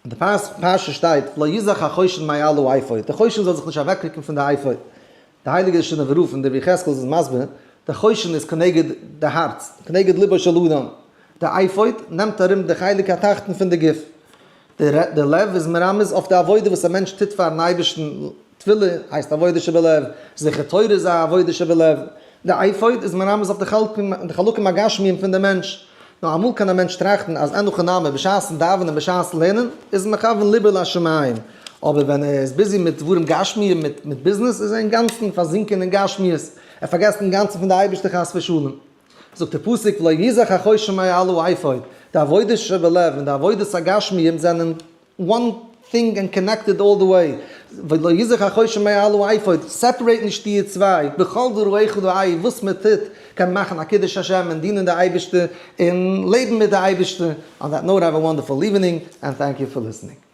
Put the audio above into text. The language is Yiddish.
אין די פרשה שטייט ולא יזח החושן מעל האפוד, די חושן זאל זיך נישט אוועקרוקן פון די אפוד. די הייליגע שינאווער רב און דער יחזקאל איז מסביר, די חושן איז כנגד די הארץ, כנגד לבו של אדם, די אפוד נעמט ארום די חלק התחתון פון די גוף, די לב איז מרמז אויף די עבודה וואס א מענטש טוט פארן אייבערשטן, תפילה הייסט עבודה שבלב, זכר תורה איז א עבודה שבלב, די אפוד איז מרמז אויף די חלקים הגשמיים פון די מענטש, נאר אמאל קען א מענטש טראכטן אז אין הכי נמי בשעת'ן דאווענען בשעת'ן לערנען איז מכוון ליבו לשמים, אבער ווען ער איז busy מיט דברים גשמיים מיט מיט ביזנעס איז ער אינגאנצן פארזינקען אין גשמיות, ער פארגעסט אינגאנצן פון די אייבערשטער חס ושלום. זאגט דער פסוק ולא יזח החושן מעל האפוד, די עבודה שבלב און די עבודת הגשמיים זענען one thing and connected all the way, ולא יזח החושן מעל האפוד, separate נישט די צוויי, בכל דרכיך דעהו, וואס מען טוט קען מאכן א קידוש השם און דינען די אייבערשטער און לעבן מיט די אייבערשטער, on that note have a wonderful evening and thank you for listening.